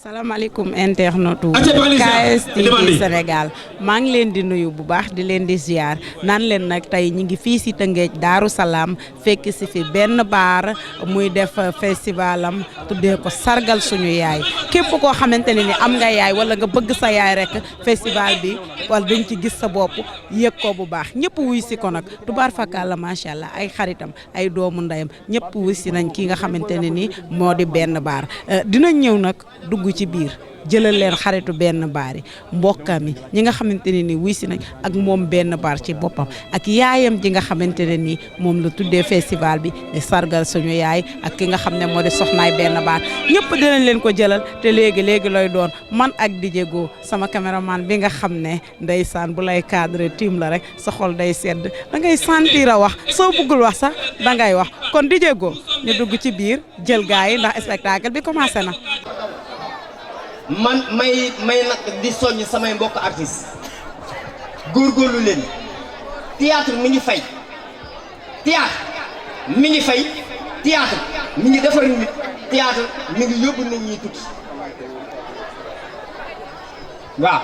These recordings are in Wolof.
salaamaaleykum internetu KS TV Sénégal maa ngi leen di nuyu bu baax di leen di ziar naan leen nag tey ñi ngi fii si Tëngéej Daaru Salaam fekk si fi benn baar muy def festivalam tuddee ko sargal suñu yaay képp koo xamante ne ni am nga yaay wala nga bëgg sa yaay rek festival bi wala dañ ci gis sa bopp yëg ko bu baax ñëpp wuy si ko nag tubaar fakàlla macha allah ay xaritam ay doomu ndeyam ñëpp wuy si nañ ki nga xamante ne ni moo di benn baar dinañ ñëw nag dugg ci biir jëlal leen xaritu benn baar yi mbokkam yi ñi nga xamante ne ni wuy si nañ ak moom benn baar ci boppam ak yaayam ji nga xamante ne ni moom la tuddee festival bi di sargal suñu yaay ak ki nga xam ne moo di soxnaay benn baar ñëpp dinañ leen ko jëlal te léegi lay doon man ak DJ Go sama caméraman bi nga xam ne ndeysaan bu lay cadré tiim la rek sa xol day sedd da ngay sentir a wax soo bëggul wax sax da ngay wax kon DJ Go ñu dugg ci biir jël gars yi ndax spectacle bi commencé na. man may nag di soññ samay mbokk artiste góorgóorlu leen théâtre mi ngi fay théâtre mi ngi fay théâtre mi ngi defar nit théâtre mi ngi yóbbu nit ñi tukki waaw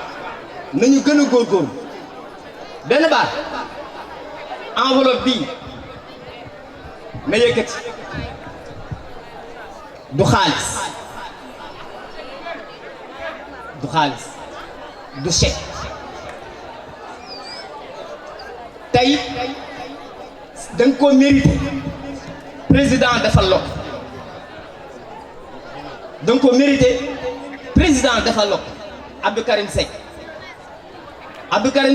nañu gën a góorgóorlu benn baat enveloppe bii na yëkkati du xaalis du chèque tey da nga koo mérité président defal la ko da nga koo mérité président defal la ko Abdou Karim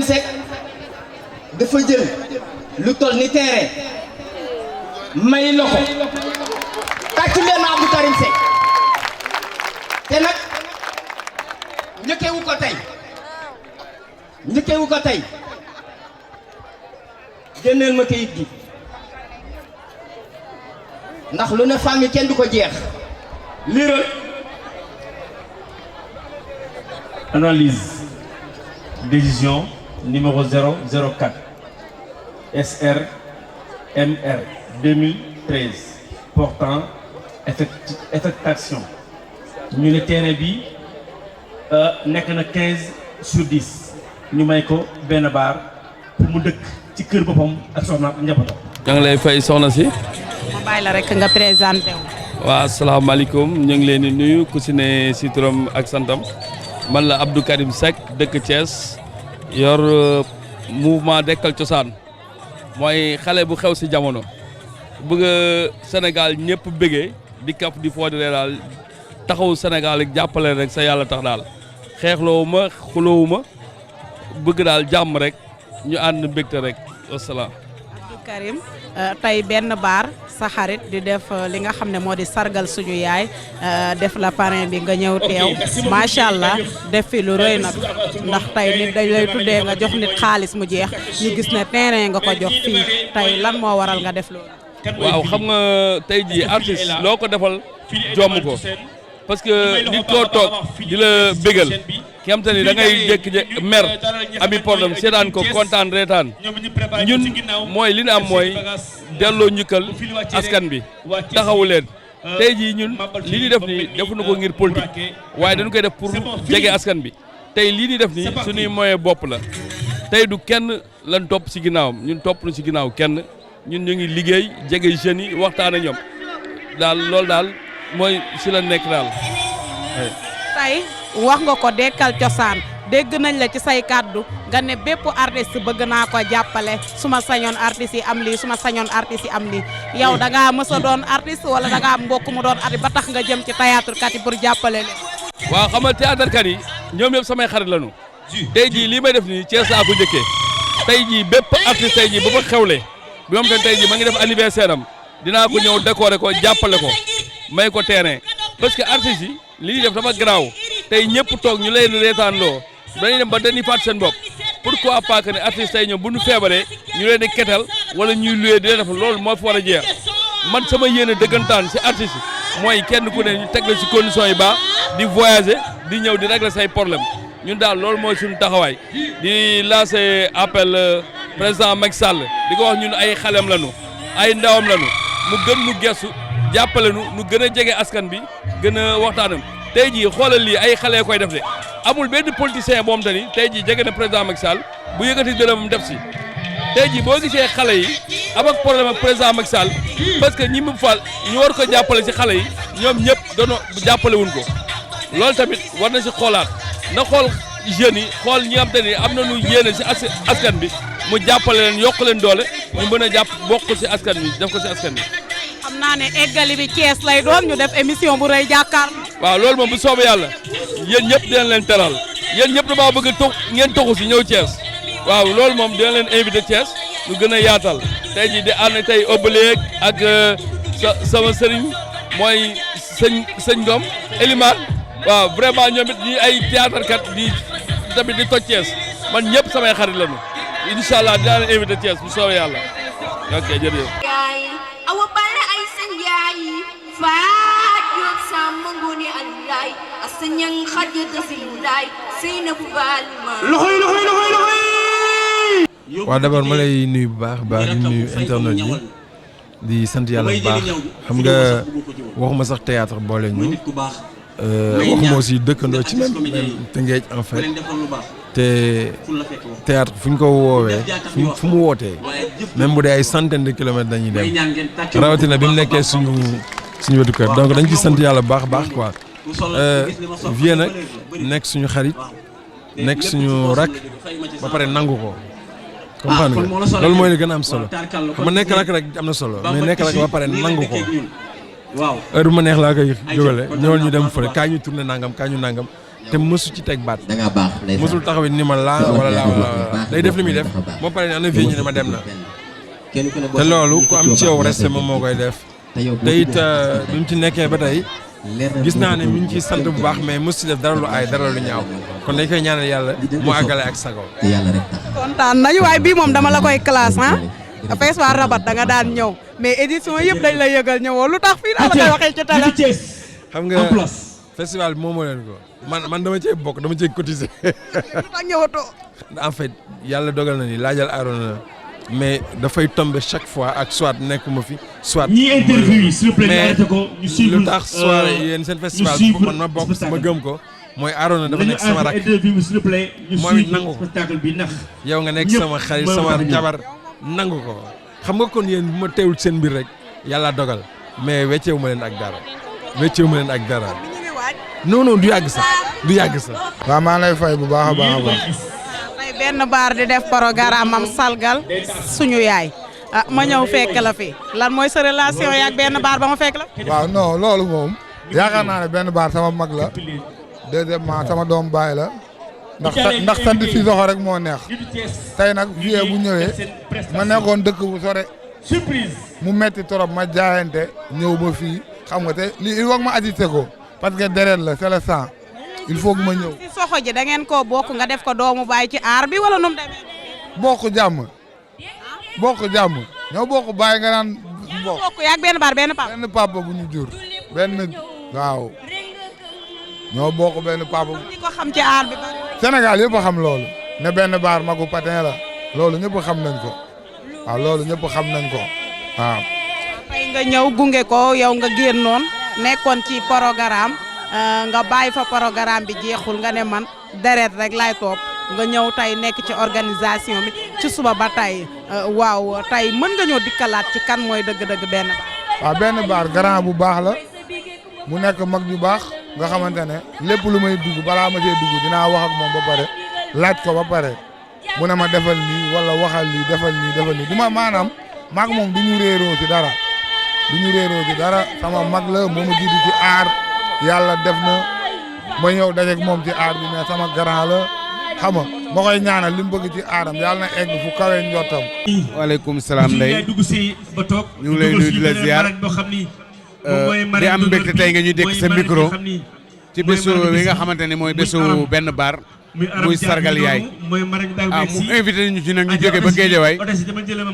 Seck dafa jël lu toll ni terrain may la ko tàcc leen na Abdou Karim Seck te nag njëkkeewu ko tey génneel ma kayit gi ndax lu ne famille kenn du ko jeex liiral analyse décision numéro 004 SR-MR 2013 portant effectation ñu ne terrain bi nekk na 15/10 ñu may ko benn baar pour mu dëkk ci kër boppam ak soxna njabootam. ñoo ngi lay fay soxna si. ma bàyyi la rek nga présenté wu. waaw asalaamaaleykum ñu ngi leen di nuyu ku si ne si turam ak santam man la Abdou Karim Seck dëkk Thiès yor mouvement Dekkal Cosaan mooy xale bu xew si jamono bëgg Sénégal ñëpp bëggee di kaf di foo di daal taxaw Sénégal ak jàppale rek sa yàlla tax daal xeexloowu ma xuloowu ma bëgg daal jàmm rek ñu ànd mbégte rek wasalaam. Abdou Karim tey benn baar sa xarit di def li nga xam ne moo di sargal suñu yaay def la parrain bi nga ñëw teew macha allah def fi lu rëy nag ndax tey nit dañ lay tuddee nga jox nit xaalis mu jeex ñu gis ne terrain nga ko jox fii tey lan moo waral nga def loolu. waaw xam nga tey jii artiste loo ko defal jomm ko. parce que nit koo toog di la bégal ki xam te ni da ngay jékki mer ami problème seetaan ko kontaan reetaan ñun mooy li ñu am mooy delloo njukkal askan bi taxawu leen tey jii ñun li ñuy def nii defuñu ko ngir politique waaye dañu koy def pour jege askan bi tey lii ñuy def nii suñuy moyen bopp la tey du kenn lan topp si ginnaawam ñun topp nu si ginnaaw kenn ñun ñu ngi liggéey jege jeunes yi waxtaan ak ñoom daal loolu daal mooy si la nekk daal. tey wax nga ko Dekkal Cosaan dégg nañ la ci say kàddu nga ne bépp artiste bëgg naa ko jàppale su ma sañoon artistes yi am lii su ma sañoon artistes yi am lii yow da ngaa mës a doon artiste wala da ngaa am mbokk mu doon artiste ba tax nga jëm ci théâtre kat yi pour jàppale leen. waaw xam nga théâtre kat yi ñoom yëpp samay xarit lañu tey jii lii may def nii Thiès laa ko njëkkee tey jii bépp artiste tey jii ba fa xewle bi moom tey jii ma ngi def anniversaire am dinaa ko ñëw décorer ko jàppale ko may ko terrain parce que artistes yi li ñuy def dafa garaaw tey ñëpp toog ñu leen reetaan loo dañuy dem ba dañuy faat seen bopp pourquoi pas que ne artistes tey ñoom bu ñu feebaree ñu leen di ketal wala ñuy loué di leen def loolu moo fi war a jeex man sama yéene dëggantaan si artistes yi mooy kenn ku ne ñu teg la si conditions yi baax di voyager di ñëw di régler say problème ñun daal loolu mooy suñu taxawaay di lancer appel président Macky Sall di ko wax ñun ay xalem lañu ay ndawam lañu mu gën nu gestu jàppale nu gën a jege askan bi gën a waxtaanam tey jii xoolal lii ay xale koy def de amul benn politicien boo xam te ni tey jii jege na président Macky Sall bu yëkkati dërëmam def si tey jii boo gisee xale yi am ak problème ak président Macky Sall parce que ñi mu fal ñu war ko jàppale si xale yi ñoom ñëpp doon jàppale wuñ ko loolu tamit war na si xoolaat na xool jeunes yi xool ñi nga xam te ni am nañu yéene si askan bi mu jàppale leen yokk leen doole ñu mën a jàpp bokk si askan bi def ko si askan bi. xam naa ne eggali bi Thiès lay doon ñu def émission bu rëy jàkkaar. waaw loolu moom bu soobee yàlla yéen ñëpp dinañ leen teral yéen ñëpp damaa bëgg a ngeen toxu si ñëw Thiès waaw loolu moom dinañ leen invité Thiès ñu gën a yaatal tey jii di ànd tey Obeleeg ak sama sëriñ mooy sëñ Ngom Elimane waaw vraiment ñoom it ñi ay théâtre kat di tamit di toj Thiès man ñëpp samay xarit lañu incha allah dinaa leen invité Thiès bu soobee yàlla ok jërëjëf. awa bala ay sanjaay faat yoon sama ngoni allay asanyang xajata silay seyna bu baal ma loxoy waaw d'abord ma lay nuyu bu baax di nuyu internet yi di sant yàlla bu baax xam nga waxuma sax théâtre boole ñu waxuma aussi dëkkandoo ci même Tëngéej en fait te théâtre fu ñu ko woowee fu mu wootee même bu dee ay centaine de kilomètres dañuy dem rawatina bi mu nekkee suñu wetu kër donc dañ ci sant yàlla bu baax quoi Vieux nag nekk suñu xarit nekk suñu rak ba pare nangu ko comprendre nga loolu mooy li gën a am solo xam nga nekk rak rek am na solo mais nekk rak ba pare nangu ko heure bu ma neex laa koy jógale ñëwal ñu dem fële kaa ñu tourné nangam kaa ñu nangam te mësu ci teg baat mësul taxawit ni ma laa wala day def li muy def moo pare ne ana Vieux ñu ne ma dem na te loolu ku am ci yow resté moom moo koy def te it bi mu ci nekkee ba tey gis naa ne mi ngi ciy sant bu baax mais mos ci def dara lu aay dara lu ñaaw kon dañ koy ñaanal yàlla mu àggale ak sago. kontaan nañu waaye bii moom dama la koy classe festival Rabat da nga daan ñëw mais édition yëpp dañ la yëgal ñëwoo lu tax fii daal la koy waxee ci télé. xam nga festival bi moomoo leen ko man dama cee bokk dama cee cotiser. lu tax ñëwatoo. en fait yàlla dogal na ni laajal Arona mais dafay tomber chaque fois ak soit nekkuma fi soit. ñi interview s'il vous plaît arrêté ko ñu suivre lu tax soirée yéen seen festival man ma bokk ma gëm ko mooy Arona dafa nekk sama rak interview s'il vous plaît ñu nangu ko spectacle bi nax yow nga nekk sama xarit sama jabar nangu ko xam nga kon yéen bu ma teewul seen mbir rek yàlla dogal mais wecceewu ma leen ak dara non du yàgg sax waaw maa lay fay bu baax a baax tey benn baar di def programme am salgal suñu yaay ma ñëw fekk la fi lan mooy sa relation yaak benn baar ba ma fekk la. waaw non loolu moom yaakaar naa ne benn baar sama mag la deuxièmement sama doom baay la ndax sant si soxo rek moo neex tey nag Vieux bu ñëwee ma nekkoon dëkk bu sore mu metti trop ma jaayante ñëw ba fii xam nga te lii il faut ma assister ko parce que deret la c'est le sang il faut que ma ñëw. si soxo ji da ngeen koo bokk nga def ko doomu baay ci aar bi wala nu mu demee. bokk jàmm ñoo bokk baay nga naan bokk yaak benn baar benn papa bu ñu jur waaw ñoo bokk benn papa. di ko xam ci aar bi bari. Sénégal yëpp a xam loolu ne benn baar magu patin la loolu ñëpp xam nañ ko waaw waaw. tey nga ñëw gunge ko yow nga génnoon nekkoon ci programme nga bàyyi fa programme bi jeexul nga ne man deret rek laay topp nga ñëw tey nekk ci organisation bi ci suba ba tey waaw tey mën nga ñoo dikkalaat ci kan mooy dëgg-dëgg benn baar. waaw benn baar grand bu baax la mu nekk mag ju baax nga xamante ne lépp lu may dugg balaa ma see dugg dinaa wax ak moom ba pare laaj ko ba pare mu ne ma defal nii wala waxal lii defal nii du ma maanaam maag moom du ñu réeroo ci dara sama mag la moo ma jiitu ci aar yàlla def na ma ñëw dajeeg moom ci aar bi mais sama grand la xam nga ma koy ñaanal li mu bëgg ci aaram yàlla na egg fu kawe njottam. waaleykum salaam ndey ñu ngi lay nuyu di la ziar di am mbégte tey nga ñuy dégg sa micro ci bésu wi nga xamante ne mooy bésu benn baar muy sargal yaay mu invité ñu ci nag ñu jóge ba Guédiawaye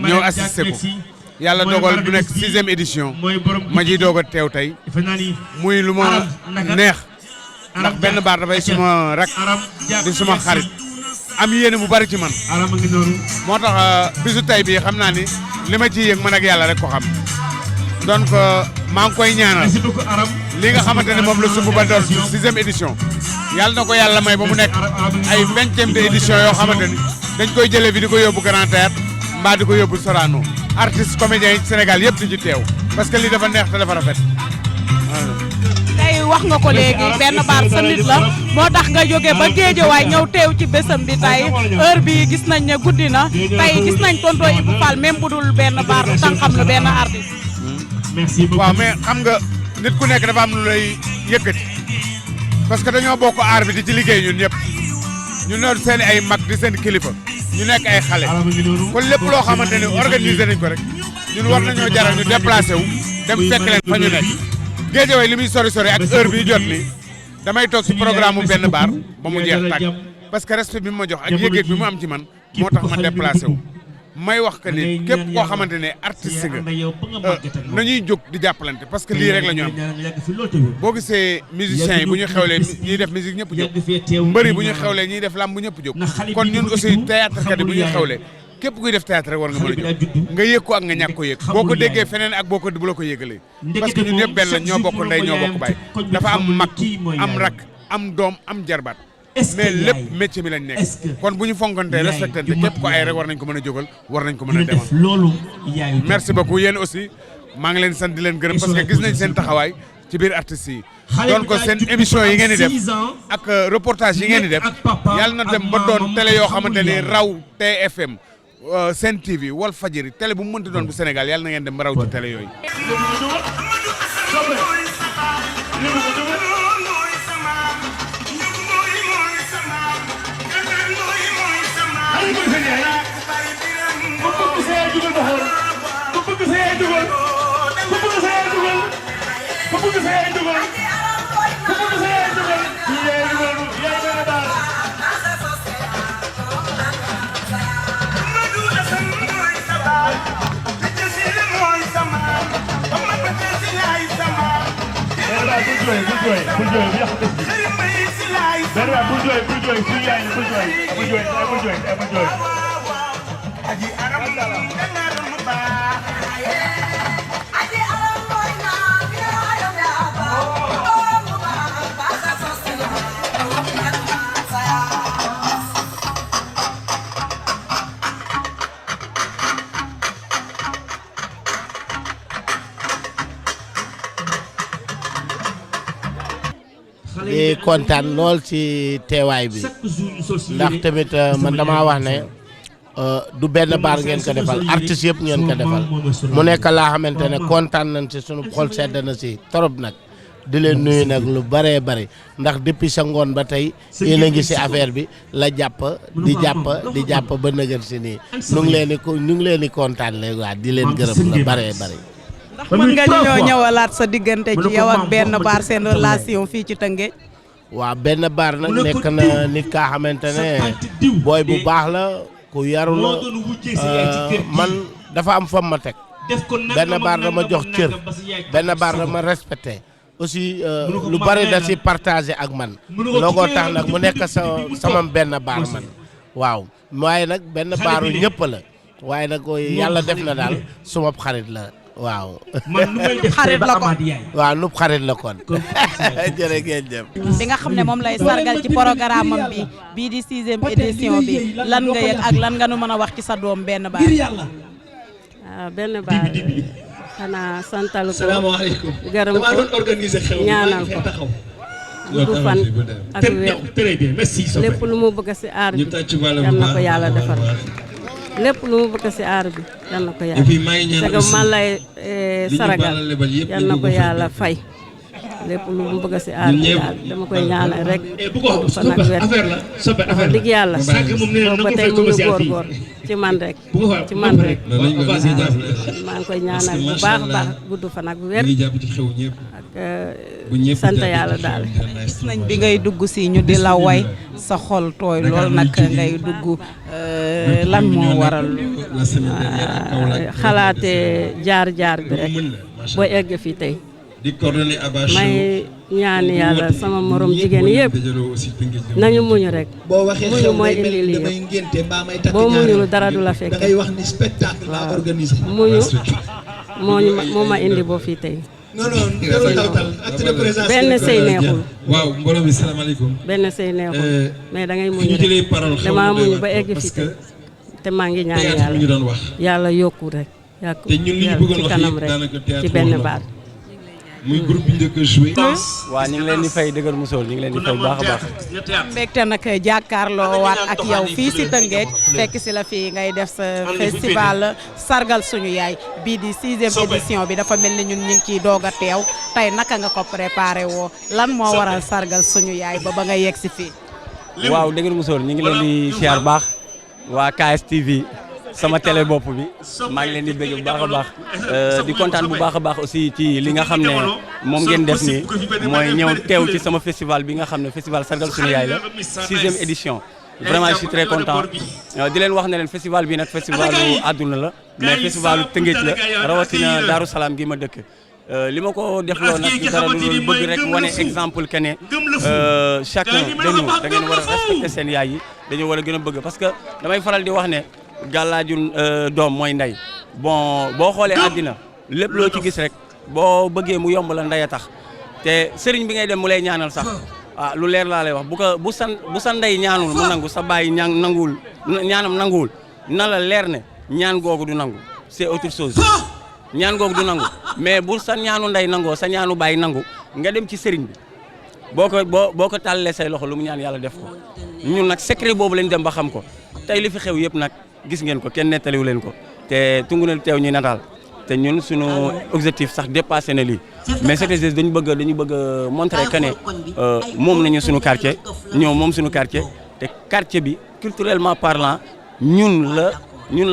ñëw assisté ko yàlla dogal bu nekk 6e édition ma ji doog a teew tey muy lu ma neex ndax benn baar dafay suma rak di suma xarit am yéene bu bari ci man moo tax bisu tey bi xam naa ni li ma ciy yëg man ak yàlla rek ko xam donc maa ngi koy ñaanal li nga xamante ne moom la sumb ba doon 6e édition yàlla na ko yàlla may ba mu nekk ay 20e édition yoo xamante ni dañ koy jëlee bi di ko yóbbu Grand Théâtre mbaa di ko yóbbu Sorano artistes comédiens yi ci Sénégal yëpp di ci teew parce que lii dafa neex te dafa rafet. tey wax nga ko léegi benn baar sa nit la moo tax nga jóge ba Géejawaay ñëw teew ci bésam bi tey heure bi gis nañ ne guddi na tey gis nañ tonton Ibou Fall même bu dul benn baar lu tax xam lu benn artiste. merci beaucoup waaw mais xam nga nit ku nekk dafa am lu lay yëkkati parce que dañoo bokk aar bi di ci liggéey ñun ñëpp ñu ne seen ay mag di seen kilifa ñu nekk ay xale kon lépp loo xamante ni organiser nañ ko rek ñun war nañoo jaral ñu déplacé wu dem fekk leen fa ñu nekk. Géejawaay li muy sori ak heure bi jot ni damay toog ci programme mu benn baar ba mu jeex tàkk parce que respect bi mu ma jox ak yëg-yëg bi mu am ci man moo tax ma déplacé wu may wax que ni képp koo xamante ne artiste nga nañuy jóg di jàppalante parce que lii rek la ñu am boo gisee musiciens yi bu ñu xewlee ñiy def musique ñëpp jóg mbëri bu ñu xewlee ñiy def lamb bu ñëpp jóg kon ñun aussi théâtre kat yi bu ñu xewlee képp kuy def théâtre rek war nga mën a jóg nga yëg ko ak nga ñàkk ko yëg boo ko déggee feneen ak boo ko bu la ko yëgalee parce que ñun ñëpp benn la ñoo bokk ndey ñoo bokk baay dafa am mag am rak am doom am jarbaat mais lépp métier mi lañ nekk kon bu ñu fonkantee respectante képp ko ay rek war nañ ko mën a jógal war nañ ko mën a demal merci beaucoup yéen aussi maa ngi leen sant di leen gërëm parce que gis nañ seen taxawaay ci biir artistes yi doon ko seen émission yi ngeen di def ak reportage yi ngeen di def yàlla na dem ba doon télé yoo xamante ni raw TFM Sen TV Walf Fadjri télé bu mu mënti doon bu Sénégal yàlla na ngeen dem ba raw ci télé yooyu. di kontaan lool ci teewaay bi ndax tamit man damaa wax ne du benn baar ngeen ko defal artistes yëpp ngeen ko defal mu nekk laa xamante ne kontaan nañ ci sunu xol sedd na ci trop nag di leen nuyu nag lu bëree bëri ndax depuis sa ngoon ba tey yéen a ngi ci affaire bi la jàpp di jàpp ba nëgër si nii ñu ngi leen di kontaan léegi waa di leen gërëm la bëree bëri. ndax mën nga ñoo ñëwalaat sa diggante ci yow ak benn baar seen relation fii ci Tëngéej. waaw benn baar nag nekk na nit kaa xamante ne booy bu baax la ku yaru la man dafa am fam ma teg benn baar dama jox cër benn baar dama respecté aussi lu bari da si partagé ak man looloo tax nag mu nekk sama benn baar man waaw waaye nag benn baaru ñëpp la waaye nag yàlla def na daal suma xarit la. waaw xarit la kon waaw nub xarit la kon jërëjëf jëf bi nga xam ne moom lay sargal ci programme am bi bii di 6e édition bi lan nga yëg ak lan nga nu mën a wax ci sa doom benn baar waaw benn baar xanaa santal ko gërëm ko ñaanal ko gudd fan ak wér lépp lu mu bëgg ci aar bi yal na ko yàlla defal lépp lu mu bëgg ci aar bi yal na ko yàlla sagam man lay saragal yal na ko yàlla fay lépp lu mu bëgg ci aar bi daal dama koy ñaanal rek fan ak wér wax dëgg yàlla boobu ba tey mu ngi góorgóor ci man rek maa ngi koy ñaanal bu baax a baax gudd fan ak wér ak sant yàlla daal. gis nañ bi ngay dugg si ñu di la way sa xol tooy lool nag ngay dugg lan moo waral xalaate jaar bi rek boo egg fii tey may ñaan yàlla sama morom jigéen yëpp nañu muñu rek muñu mooy indi lii yëpp boo muñu dara du la fekk waaw moo ma indi boo fii tey. benn sëy neexul. waaw mbooloo mi salaamaaleykum. benn sëy neexul mais da ngay muñ rek damaa muñ ba egg fii tey te maa ngi ñaan yàlla yàlla yokku rek yàlla ci kanam rek ci benn baat. muy groupe bi njëkk a joué. waaw ñu ngi leen di fay dëgër musool ñu ngi leen di fay baax a baax. mbégte nag jàkkaarloo waat ak yow fii si Tëngéej fekk si la fii ngay def sa festival sargal suñu yaay bii di 6e édition bi dafa mel ni ñun ñu ngi ciy doog a teew tey naka nga ko préparé woo lan moo waral sargal suñu yaay ba nga yegg si fii. waaw dëgër musool ñu ngi leen di siyaar baax waa KSTV sama télé bopp bi maa ngi leen di bëgg bu baax a baax di kontaan bu baax a baax aussi ci li nga xam ne moom ngeen def nii mooy ñëw teew ci sama festival bi nga xam ne festival sargal suñu yaay la 6e édition vraiment je suis très content di leen wax ne leen festival bi nag festivalu àdduna la mais festivalu Tëngéej la rawatina Daaru Salaam gi ma dëkk li ma ko defloo nag dara lu bëgg rek wane exemple que ne chacun de nous da ngeen war a respecter seen yaay yi dañoo war a gën a bëgg parce que damay faral di wax ne gàllaaju doom mooy ndey bon boo xoolee àddina lépp loo ci gis rek boo bëggee mu yomb la ndey a tax te sëriñ bi ngay dem mu lay ñaanal sax lu leer laa lay wax bu sa ndey ñaanul mu nangu sa baay nanguwul ñaanam nanguwul na la leer ne ñaan googu du nangu c'est autre chose ñaan googu du nangu mais bu sa ñaanu ndey nangoo sa ñaanu baay nangu nga dem ci sëriñ bi boo ko tàllee say loxo lu mu ñaan yàlla def ko ñun nag secret boobu lañ dem ba xam ko tey li fi xew yëpp nag gis ngeen ko kenn nettaliwu leen ko te tungu na teew ñuy nataal te ñun suñu objectif sax dépassé na lii mais CTG dañu bëgg a montrer que ne moom nañu suñu quartier ñoom moom suñu quartier te quartier bi culturellement parlant ñun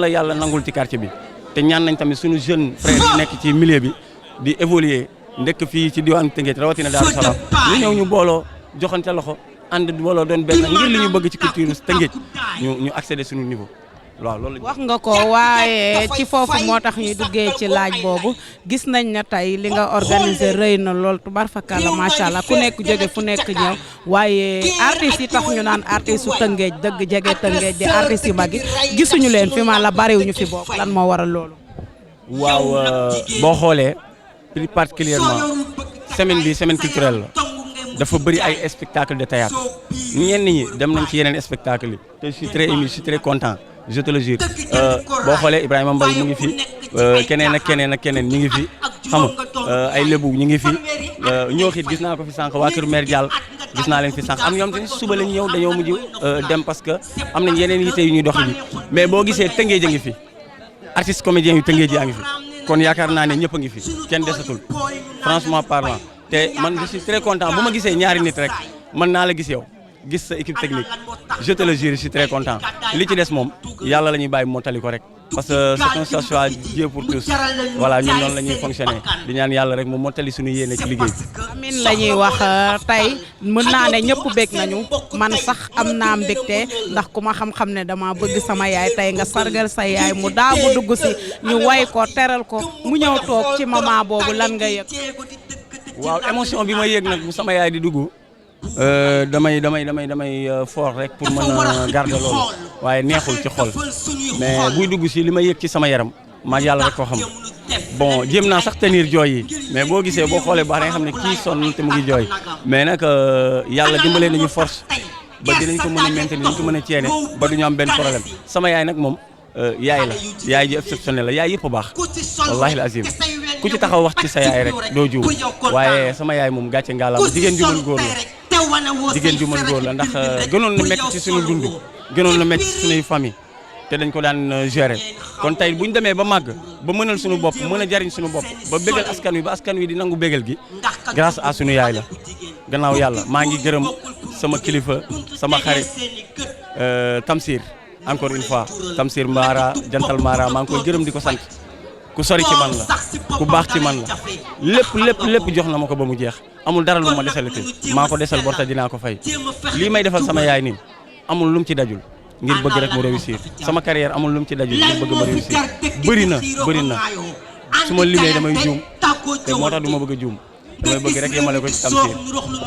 la yàlla nangul ci quartier bi te ñaan nañ tamit suñu jeune frère yi nekk ci milieu bi di évoluer ndekk fii ci diwaanu Tëngéej rawatina Daaru Salaam ñu ñëw ñu booloo joxante loxo ànd booloo doon benn ngir li ñu bëgg ci culture Tëngéej ñu accéder suñu niveau waaw loolu wax nga ko waaye ci foofu moo tax ñuy duggee ci laaj boobu gis nañ ne tey li nga organisé rëy na lool tubarfakala macha allah ku nekk jóge fu nekk ñëw waaye artistes yi tax ñu naan artistes su Tëngéej dëgg jege Tëngéej di artistes yu mag yi gisuñu leen fi ma la bariwuñu fi bokk lan moo waral loolu. waaw boo xoolee plus particulièrement semaine bi semaine culturelle la dafa bëri ay spectacle de théâtre ñenn ñi dem nañ ci yeneen spectacle yi te je suis très ému je suis très content. je te le jure boo xoolee Ibrahima Mbaye mu ngi fi keneen ak keneen ñu ngi fi xam nga ay lébu ñu ngi fi ñoo xit gis naa ko fi sànq waa kër maire Diall gis naa leen fi sànq am ñoom tamit suba lañ ñëw dañoo mujj dem parce que am nañ yeneen yitte yu ñuy dox ji mais boo gisee Tëngéej a ngi fi artiste comédien yu Tëngéej yaa ngi fi kon yaakaar naa ne ñëpp a ngi fi kenn desatul franchement parlant te man je suis très content bu ma gisee ñaari nit rek mën naa la gis yow gis sa équipe technique je te le jure je suis très content li ci des moom yàlla la ñuy bàyyi mottali ko rek parce que c'est un choix Dieu pour tous voilà ñun noonu la ñuy fonctionner di ñaan yàlla rek mu mottali suñu yéene ci liggéey bi. amiin la ñuy wax tey mën naa ne ñëpp bég nañu man sax am naa mbégte ndax ku ma xam-xam ne dama bëgg sama yaay tey nga sargal sa yaay mu daagu dugg si ñu way ko teral ko mu ñëw toog ci moment boobu lan nga yëg. waaw émotion bi ma yëg nag bu sama yaay di dugg. damay fort rek pour mën a garder loolu waaye neexul ci xol mais buy dugg si li ma yëg ci sama yaram maa yàlla rek ko xam bon jéem naa sax tenir jooy yi mais boo gisee boo xoolee baax nga xam ne kii sonn te mu ngi jooy mais nag yàlla dimbalee nañu force ba dinañ ko mën a maintenir dinañ ko mën a ceene ba du ñu am benn problème sama yaay nag moom yaay la yaay ji exceptionnel la yaay yëpp a baax wallahi la azim ku ci taxaw wax ci sa yaay rek doo juum waaye sama yaay moom gàcce ngalaam jigéen ju mën góor la jigéen ju mën góor la ndax gënoon na métti ci suñu dund gënoon na métti ci suñuy famille te dañ ko daan gérer kon tey bu ñu demee ba màgg ba mënal suñu bopp mën a jariñ suñu bopp ba bégal askan wi ba askan wi di nangu bégal gi grâce à suñu yaay la gannaaw yàlla maa ngi gërëm sama kilifa sama xarit Tamsir encore une fois Tamsir Mara jantal Mara maa ngi koy gërëm di ko sant ku sori ci man la ku baax ci man la lépp jox na ma ko ba mu jeex amul dara lu ma desalati maa ko desal borta dinaa ko fay lii may defal sama yaay nii amul lu mu ci dajul ngir bëgg rek mu réussir sama carrière amul lu mu ci dajul ngir bëgg ma réussir bëri na su ma limee damay juum te moo tax du ma bëgg a juum damay bëgg rek yemale ko ci Tamsir.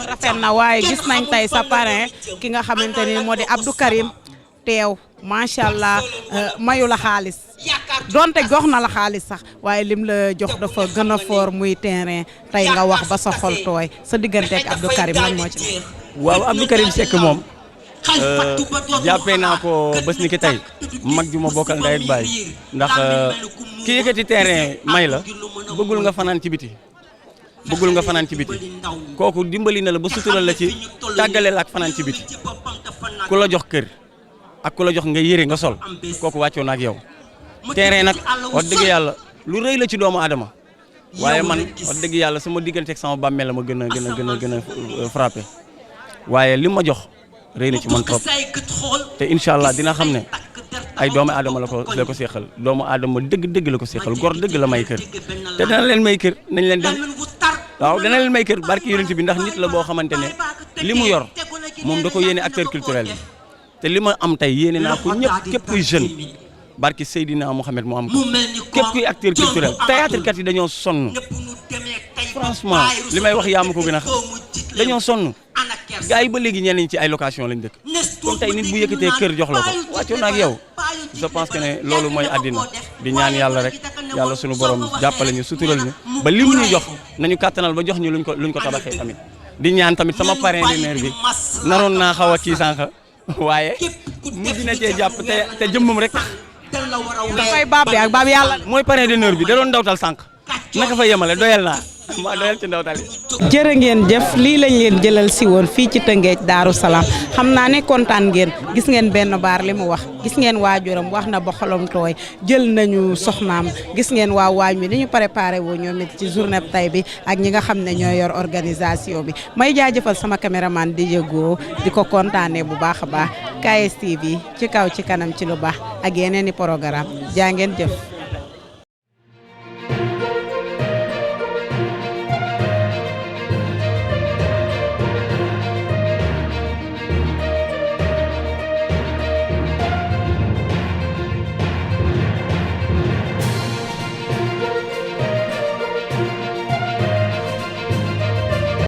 rafet na waaye gis nañ tey sa parrain ki nga xamante ni moo di Abdou Karim teew macha allah mayu la xaalis donte jox na la xaalis sax waaye lim la jox dafa gën a fort muy terrain tey nga wax ba sa xol tooy sa diggante ak Abdou Karim lan moo ci. waaw Abdou Karim Seck moom jàppee naa ko bés ni ki tey mag ju ma bokkal ndey ak baay ndax ki yëkkati terrain may la bëggul nga fanaan ci biti. bëggul nga fanaan ci biti kooku dimbali na la ba sutural la ci tàggale la ak fanaan ci biti ku la jox kër ak ku la jox nga yére nga sol kooku wàccoo na ak yow terrain nag wax dëgg yàlla lu rëy la ci doomu aadama waaye man wax dëgg yàlla sama diggante ak sama bàmmeel la ma gën a frappé waaye li ma jox rëy na ci man trop te incha allah dina xam ne ay doomu aadama la ko seexal doomu aadama dëgg la ko seexal gor dëgg la may kër te dana leen may kër nañ leen dem waaw dana leen may kër barki yonent bi ndax nit la boo xamante ne li mu yor moom da ko yéene acteur culturel bi te li ma am tey yéene naa ko ñëpp képp kuy jeune barki Seydina Mohamed mu am ko képp kuy acteur culturel théâtre kat yi dañoo sonn franchement li may wax yaa ma ko gën a xam dañoo sonn gars yi ba léegi ñenn ñi ci ay location lañ dëkk kon tey nit bu yëkkatee kër jox la ko wàccoo na ak yow je pense que ne loolu mooy àddina di ñaan yàlla rek yàlla sunu borom jàppale ñu sutural ñu ba lim ñu jox nañu kàttanal ba jox ñu luñ ko tabaxee tamit di ñaan tamit sama parrain d'honneur bi naroon naa xaw a kii sànq waaye mu dina cee jàpp te jëmmam rek dafay baab ak baab yàlla mooy parrain d'honneur bi da doon ndawtal sànq naka fa yemale doyal naa maa doyal ci ndawtal yi. jërë ngeen jëf lii lañ leen jëlal si woon fii ci Tëngéej Daaru Salaam xam naa ne kontaan ngeen gis ngeen benn baar li mu wax gis ngeen waajuram wax na ba xolam tooy jël nañu soxnaam gis ngeen waa waañ mi ni ñu préparé woo ñoom it ci journée tay bi ak ñi nga xam ne ñoo yor organisation bi may jaajëfal sama caméraman di yëgoo di ko kontaanee bu baax a baax KS TV ci kaw ci kanam ci lu baax ak yeneen i programme jaa ngeen jëf.